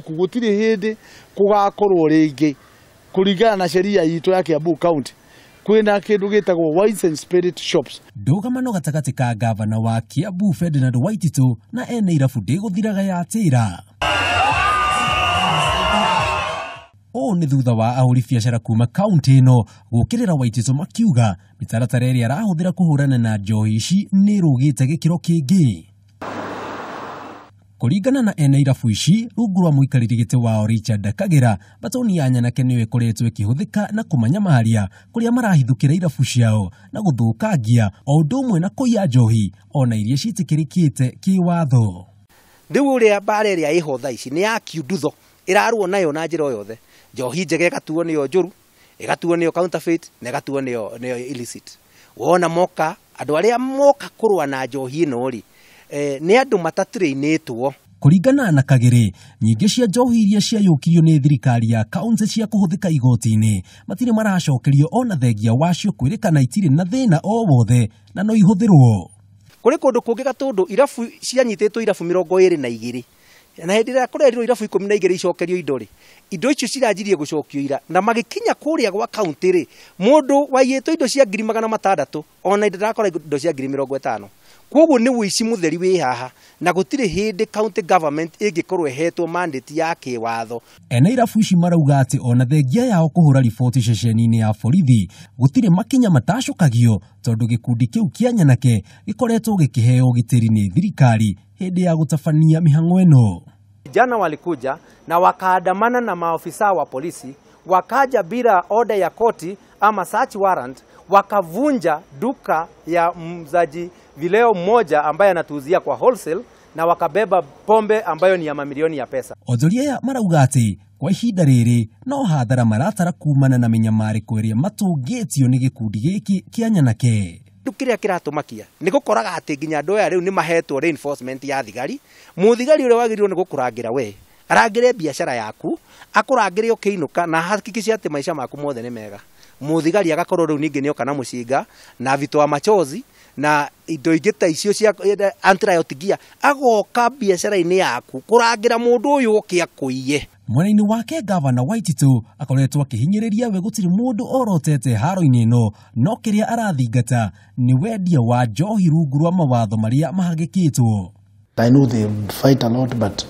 Gũtirĩ hĩndĩ kũgakorwo rĩngĩ kũringana na sheria itũ ya Kiambu County kwĩna kĩndũ gĩtagwo wines and spirit shops. Ndũgamano gatagatĩ ka gavana wa Kiambu Ferdinand Waititu na ene irabu ndĩgũthiraga yatĩra. Ũũ nĩ thutha wa ahũri biacara kuma kaunti ĩno gũkĩrĩra Waititu makiuga mĩtaratara ĩrĩa arahũthĩra kũhũrana na njohi ici nĩ ĩrũgĩte gĩkĩro kĩngĩ. Kũringana na ene irabu ici rungu rwa mũikarĩri gĩtĩ wao Richard Kagira, batoni ya nyanake nĩyo ĩkoretwo ĩkĩhũthĩka na kũmanyamaria kũrĩa marahithũkĩra irabu ciao na gũthũkangia o ũndũ ũmwe na kũiya njohi ona iria ciĩtĩkĩrĩkĩte kĩwatho. Rĩu ũrĩa mbara ĩrĩa ĩho thaa ici nĩ ya kiundutho ĩrarũo nayo na njĩra o yothe. Njohi njega ĩgatuo nĩyo njũru, ĩgatuo nĩyo counterfeit na ĩgatuo nĩyo illicit. Wona moka andũ arĩa moka kũrũa na njohi ĩno rĩ, nĩ andũ matatrainĩtwo. Kũringana na Kagere, nyingĩ cia njohi iria ciayũkirio nĩ thirikari ya kaunti cia kũhũthĩka igoti-inĩ matirĩ maracokerio ona thengia wacio kwĩrĩkana itirĩ na thĩna o wothe na no ihũthĩrwo. Kũrĩ kũndũ kũngĩ Gatũndũ irabu cianyitĩtwo irabu 22 na hĩndĩ ĩrĩa kũrerirwo irabu 12 icokerio indo rĩ, indo icio ciranjirie gũcokio ira na magĩkinya kũrĩa gwa kaunti rĩ, mũndũ waiyĩtwo indo cia 600,000 ona ndakora indo cia 50,000. Koguo nĩ ũici mũtheri wĩ haha na gũtirĩ hĩndĩ county government ĩngĩkorwo ĩhetwo mandate ya kĩwatho. Ene irabu ici marauga atĩ ona thengia yao kũhũra riboti ceceni-inĩ ya borithi gũtirĩ makinya matacũkagio tondũ gĩkundi kĩu kĩa nyanake gĩkoretwo gĩkĩheo ũgitĩri nĩ thirikari hĩndĩ ya gũtabania mĩhang'o ĩno. Vijana walikuja na wakaandamana na maofisa wa polisi, wakaja bila order ya koti ama search warrant, wakavunja duka ya mzaji vileo mmoja ambaye anatuuzia kwa wholesale na wakabeba pombe ambayo ni ya mamilioni ya pesa. Onjoria aya marauga atĩ kwa ihinda rĩrĩ no hathara maratara kumana na mĩnyamarĩko ĩrĩa matũngĩtio nĩ gĩkundi gĩkĩ kĩa nyanake. Kĩrĩa kĩratũmakia nĩ gũkoraga atĩ nginya andũ aya rĩu nĩ mahetwo reinforcement ya thigari. Mũthigari ũrĩa wagĩrĩirwo nĩ gũkũrangĩra we arangĩre biacara yaku, akũrangĩre ũkĩinũka na hakikishe atĩ maica maku mothe nĩ mega. Mũthigari agakorwo rĩu ningĩ nĩoka na mũcinga na vitoa machozi na indo ingĩ ta icio cia anti-riot gear, agoka biacara-inĩ yaku kũrangĩra mũndũ ũyũ oke akũiye. Mwena-inĩ wake gavana Waititu akoretwo akĩhinyĩrĩria we gũtirĩ mũndũ orotete haro-inĩ ĩno, no kĩrĩa arathingata nĩ wendia wa njohi rungu rwa mawatho marĩa mahagĩkĩtwo. I know they fight a lot, but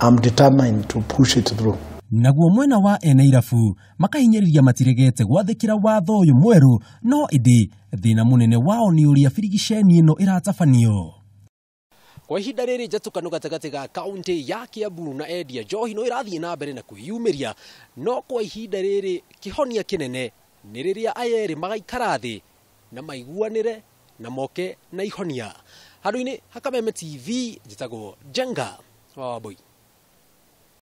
I'm determined to push it through. Naguo mwena wa ene irabu makahinyĩrĩria matiregete gwathĩkĩra watho ũyũ mwerũ, no ĩndĩ thĩna mũnene wao nĩ ũrĩa birigiceni ĩno ĩratabanio. Kwa ihinda rĩrĩ njatũkano gatagatĩ ga kaunti ya Kiambu na endia njohi no ĩrathiĩ na mbere na kwĩyumĩria, no kwa ihinda rĩrĩ kĩhonia kĩnene nĩ rĩrĩa aya erĩ magaikara thĩ na maiguanĩre na moke na ihonia. Handũ-inĩ ha Kameme TV njĩtagwo Njenga wa Wambui.